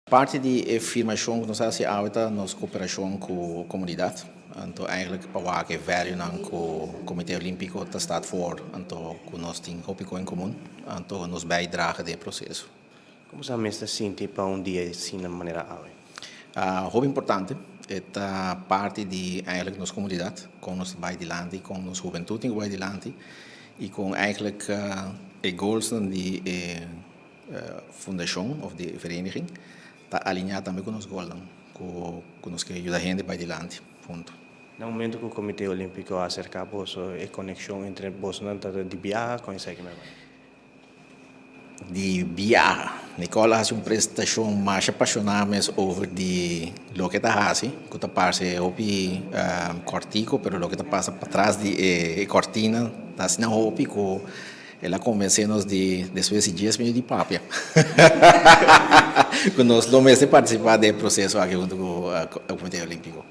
Parti di e firmashon ku nos a hasi awe ta nos koperashon ku komunidat. Anto eigenlijk pa wak e valuenan ku Komité Olímpiko ta staat voor, anto ku nos tin hopi ko en komun, anto nos bijdrage den e proseso. Kon bo mes ta sinti pa un dia asina manera awe? Hopi importante. E ta parti di eigenlijk nos komunidat, kon nos ta bai dilanti, kon nos hubentut tin ku bai dilanti i kon eigenlijk e goalsnan di e fundashon òf di e vereniging ta alineá tambe ku nos goalnan, ku nos ke yuda hende bai dilanti huntu. Na momento ku Komité Olímpiko a aserká boso, e konekshon entre bosonan ta di biaha kon esaki mei bai? Di biaha. Nicole a hasi un presentashon masha pashoná mes over di loke ta hasi, ku ta parse hopi kòrtiku, pero loke ta pasa patras di e kòrtina ta asina hopi ku el a konvensé nos di despues di dies minuut di papia ku nos lo mester partisipá den e proseso aki huntu ku Komité Olímpiko.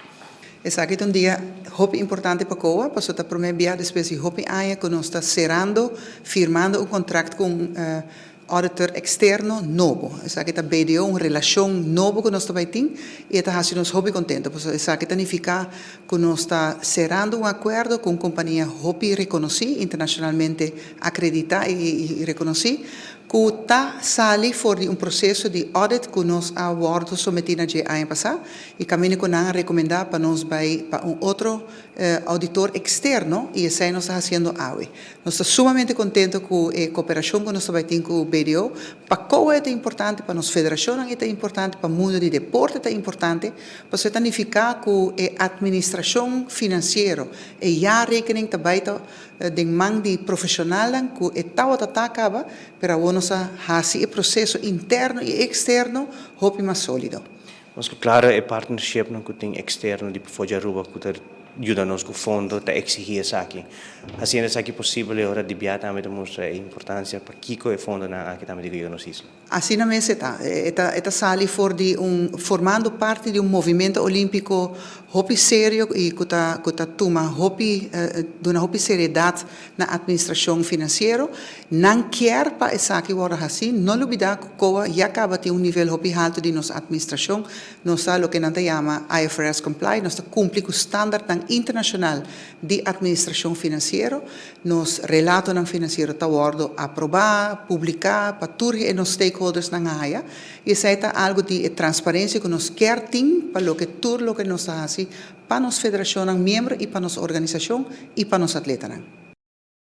Esaki ta un dia hopi importante pa COA, pasobra ta promé bia despues di hopi aña ku nos ta serando, firmando un kontrakt ku un auditor eksterno nobo. Esaki ta BDO, un relashon nobo ku nos ta bai tin i e ta hasi nos hopi kontento, pasobra esaki ta nifiká ku nos ta serando un akuerdo ku un kompania hopi rekonosí, internashonalmente akreditá i rekonosí, ku ta sali for di un proseso di audit ku nos a wòrdu sometí na dje aña pasá i kaminda ku nan a rekomendá pa nos bai pa un otro auditor eksterno i esei nos ta hasiendo awe. Nos ta sumamente kontento ku e koperashon ku nos ta bai tin ku BDO. Pa koe e ta importante, pa nos federashonnan e ta importante, pa mundu di deporte ta importante, pasobra e ta nifiká ku e atministrashon finansiero, e jaarrekening ta bai ta den man di profeshonalnan ku e tawata ta kaba, pero awor nos a hasi e proseso interno i eksterno hopi mas sólido. Nos ku klaro e partnershipnan ku tin eksterno di pafó di Aruba ku ta yuda nos ku fondo ta eksigí esaki. Hasiendo esaki posibel e ora di bia tambe ta mustra e importansia pakiko e fondonan aki tambe tin ku yega nos isla. Asina mes e ta. E ta e ta sali for di un formando parti di un movimento olímpiko hopi serio i ku ta ku ta tuma hopi duna hopi seriedat na atministrashon finansiero. Nan kier pa esaki wòrdu hasí. No lubidá ku COA ya kaba tin un nivel hopi haltu di nos atministrashon. Nos ta loke nan ta yama IFRS compliant, nos ta kumpli ku standardnan internashonal di atministrashon finansiero. Nos relatonan finansiero ta wòrdu aprobá, publiká pa tur e nos stakeholdersnan haya i esei ta algu di e transparensia ku nos kier tin pa loke tur loke nos ta hasi pa nos federashonnan miembro i pa nos organisashon i pa nos atletanan.